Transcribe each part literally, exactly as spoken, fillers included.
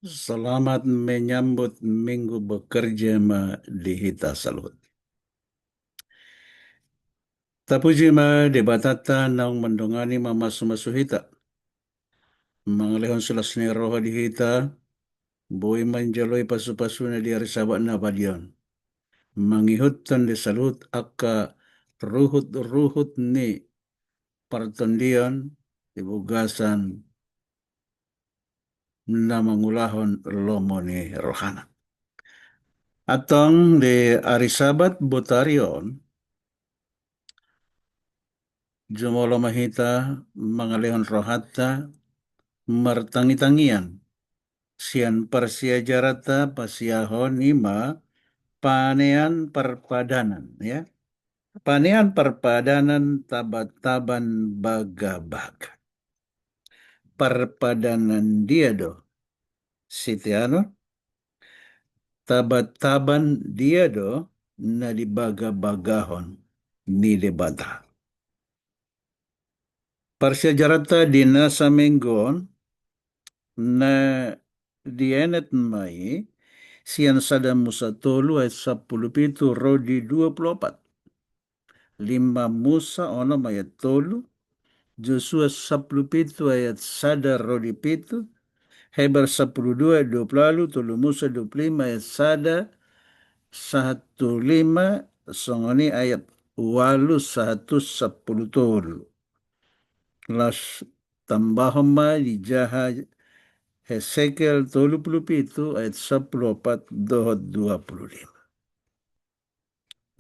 Selamat menyambut Minggu Bekerja ma di hita saluhut. Tapuji ma Debatanta naung mandongani mamasumasu hita, mangalehon silas ni roha di hita, boi manjalo i pasupasuna di ari Sabat na badia on, mangihuthon di saluhut angka ruhutruhut ni partondion di bagasan na mangulahon lomo ni rohana. Antong di ari Sabat botari on, jumolo ma hita mangalehon rohanta martangitangian sian parsiajaranta, pasiahon i ma panean parpadanan, ya. Panean parpadanan tabataban bagabaga. Parpadanan dia do siteanon? Tabataban dia do na dibagabagahon ni Debata? Parsiajaranta di na saminggu on na dienet ma i sian sada Musa tolu ayat sampulu pitu ro di dua pulu opat. Lima Musa onom ayat tolu, Josua sampulu pitu ayat sada ro di pitu, Heber sampulu dua ayat dua pulu ualu, tolu Musa dua pulu lima ayat sada sahat tu lima, songon i ayat ualu sahat tu sampulu tolu. Laos tambahon ma di jaha Hesekiel tolu pulu pitu ayat sampulu opat dohot dua pulu lima.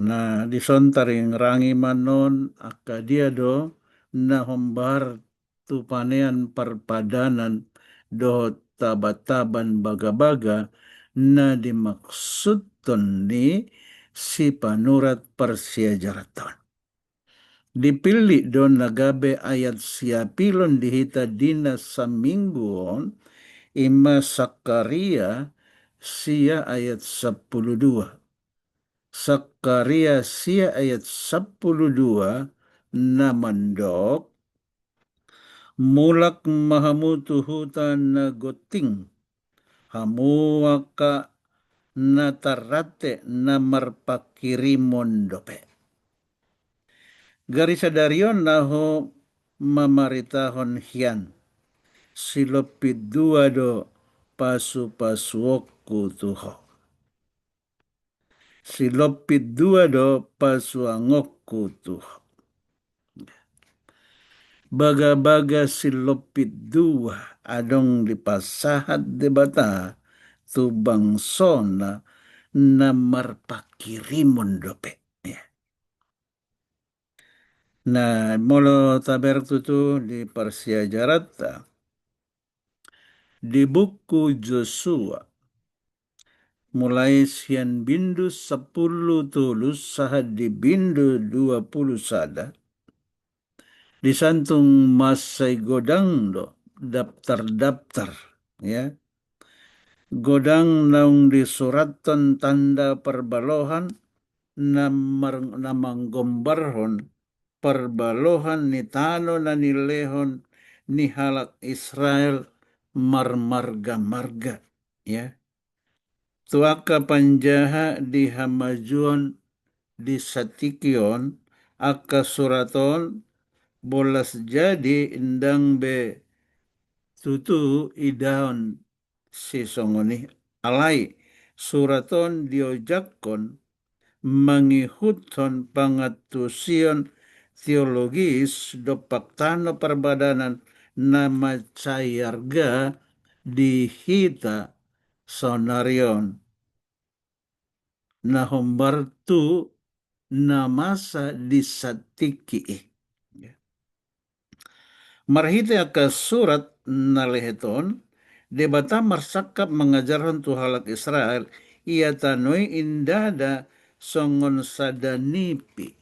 Na dison taringirangi ma non angka dia do na hombar tu panean parpadanan dohot tabataban bagabaga na dimaksudhon ni sipanurat parsiajaranta on. Dipillit do na gabe ayat siapilon di hita di na saminggu on, i ma Sakaria sia ayat sampulu dua. Sakaria sia ayat sampulu dua na mandok, mulak ma hamu tu huta na gonting, hamu angka na tarrante na marpangkirimon dope. Gari sadari on ahu mamaritahon hian, silompit dua do pasupasuonku tu ho. Silompit dua do pasuangonku tu ho. Bagabaga silompit dua adong dipasahat Debata tu bangsona na marpangkirimon dope. Ya. Na molo tabereng tutu di parsiajaranta di buku Josua, mulai sian bindu sampulu tolu sahat di bindu dua pulu sada, disantung mansai godang do daptar-daptar, ya. Godang naung disurathon tanda parbalohan na mar-, na manggombarhon parbalohan ni tano na nilehon ni halak Israel marmarga-marga, ya. Tu angka panjaha di hamajuon di satingki on, angka surat on bolas jadi ndang be tutu idaon sisongon i. Alai surat on diojakhon mangihuthon pangantusion teologis dompak tano parpadanan na mansai arga di hita saonari on, na hombar tu na masa di satingki i. Marhite angka surat na lehet on, Debata marsangkap mangajarhon tu halak Israel, ia tano i ndada songon sada nipi,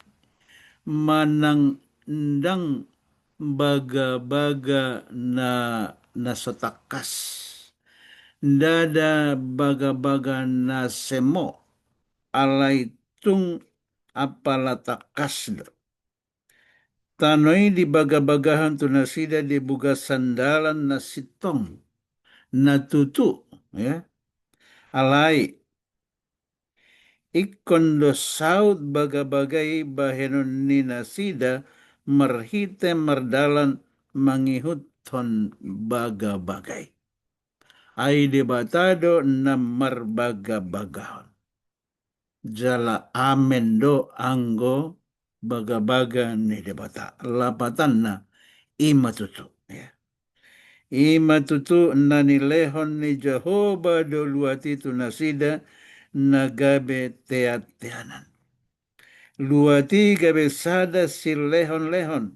manang ndang bagabaga na, na so tangkas. Ndada bagabaga na semo, alai tung apala tangkas do. Tano i dibagabagahon tu nasida di bagasan dalan na sintong, na tutu Ya. Alai ingkon do saut bagabaga i bahenon ni nasida marhite mardalan mangihuthon bagabaga i. Ai Debata do na marbagabagahon. Jala amen do anggo bagabaga ni Debata. Lapatanna, i ma tutu. Ya. I ma tutu na nilehon ni Jahowa do luat i tu nasida na gabe teanteanan. Luat i gabe sada silehonlehon,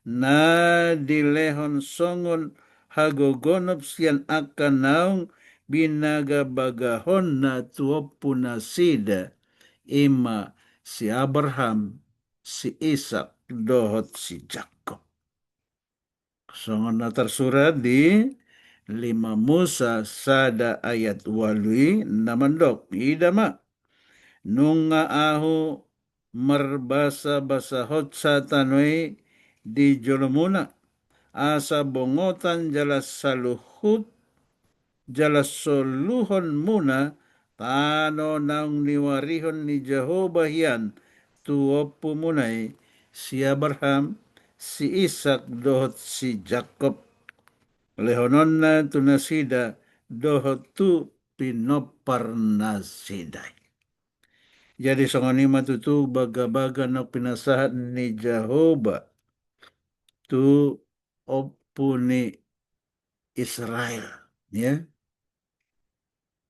na dilehon songon hagogonop sian angka naung binagabagahonna tu ompunasida, i ma si Abraham, si Isak, dohot si Jakob. Songon na tarsurat di lima Musa sada ayat ualu i na mandok, ida ma, nunga ahu marbasabasahonsa tano i di jolomuna, asa bongotan jala saluhut jala soluhonmuna tano naung niuarihon ni Jahowa hian tu ompumuna i, si Abraham, si Isak dohot si Jakob. Lehononna tu nasida dohot tu pinomparnasida i. Jadi songon i ma tutu bagabaga naung pinasahat ni Jahowa tu ompu ni Israel, ya.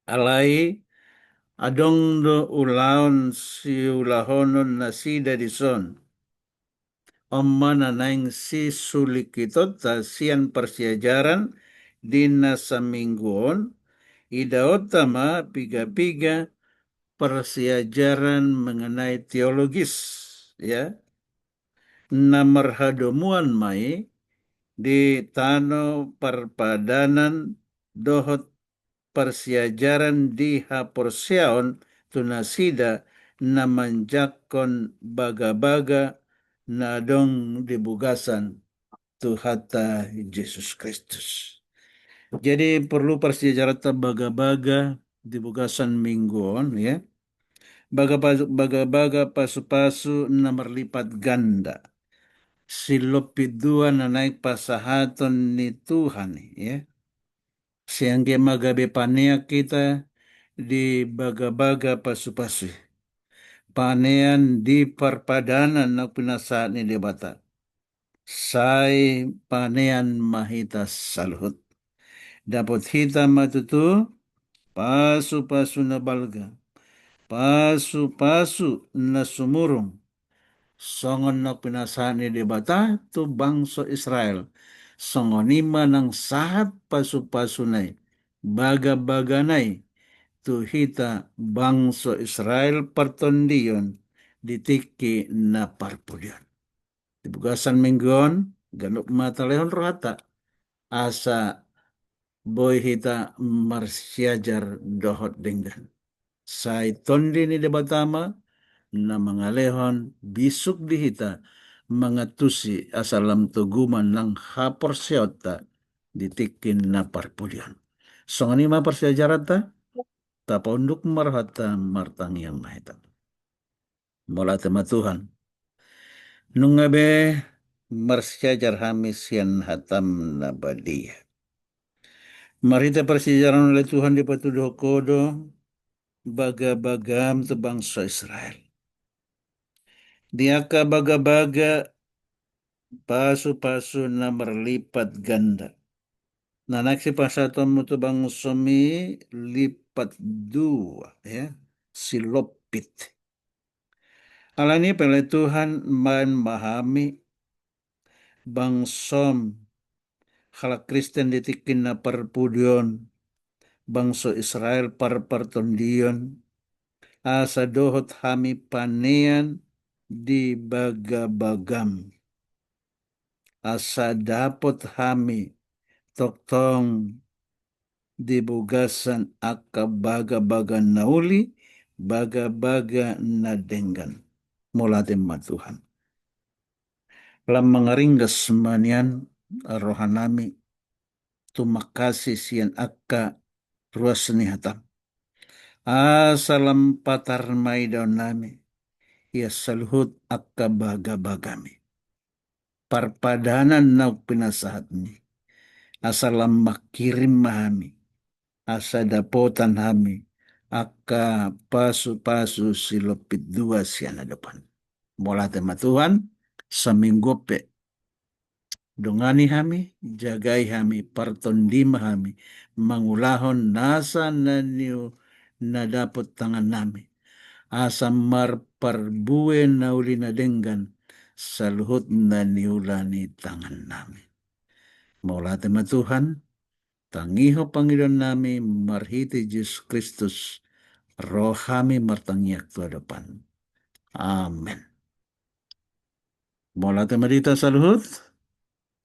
Alai adong do ulaon siulahonon nasida dison. On ma na naeng sisulikitonta sian parsiajaran di na saminggu on, idaonta ma piga-piga parsiajaran mengenai teologis, ya. Na marhadomuan ma i di tano parpadanan dohot parsiajaran di haporseaon tu nasida na manjangkon bagabaga na adong di bagasan Tuhanta Jesus Kristus. Jadi porlu parsiajaranta bagabaga di bagasan minggu on, ya. Baga-, bagabaga pasupasu na marlipat ganda. Silompit dua na naeng pasahaton ni Tuhan i, ya. Sai anggiat ma gabe panean hita di bagabaga pasupasu i. Panean di parpadanan na pinasahat ni Debata. Sai panean ma hita saluhut. Dapot hita ma tutu pasupasu na balga, pasupasu na sumurung. Songon na pinasahat ni Debata tu bangso Israel. Songon i ma nang sahat pasupasuna i, bagabagana i tu hita bangso Israel partondion di tingki na parpudi on. Di bagasan minggu on, ganup ma talehon rohanta asa boi hita marsiajar dohot denggan. Sai Tondi ni Debata ma na mangalehon bisuk di hita, mangantusi asa lam togu ma nang haporseaonta di tingki na parpudi on. Songon i ma parsiajaranta, tapaunduk ma rohanta, martangiang ma hita. Mauliate ma Tuhan. Nunga be marsiajar hami sian hataM na badia. Marhite parsiajaran on ale Tuhan dipatuduhon Ho do bagabagaM tu bangso Israel. Di angka bagabaga pasupasu na marlipat ganda. Na naeng sipasahatonMu tu bangsoMi lipat dua, ya, silompit. Alani i pe ale Tuhan, baen ma hami bangsoM, halak Kristen di tingki na parpudi on, bangso Israel parpartondion, asa dohot hami panean di bagabagaM. Asa dapot hami tongtong di bagasan angka bagabaga na uli, bagabaga na denggan. Mauliate ma Tuhan. Lam mangaringgas ma nian rohanami, tumangkasi sian angka ruas ni hataM. Asa lam patar ma idaonnami ia saluhut angka bagabagaMi. Parpadanan naung pinasahatMi, asa lam mangkirim ma hami, asa dapotan hami angka pasupasu silompit dua sian adopanMi. Mauliate ma Tuhan, saminggu on pe dongani hami, jagai hami, partondi ma hami mangulahon nasa na niu na dapot tangannami, asa marparbue na uli na denggan saluhut na niula ni tangannami. Mauliate ma Tuhan, tangihon pangidoannami marhite Jesus Kristus, ro hami martangiang tu adopanMu. Amen. Mauliate ma di hita saluhut.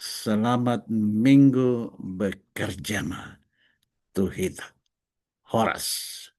Selamat minggu bekerja ma tu hita. Horas.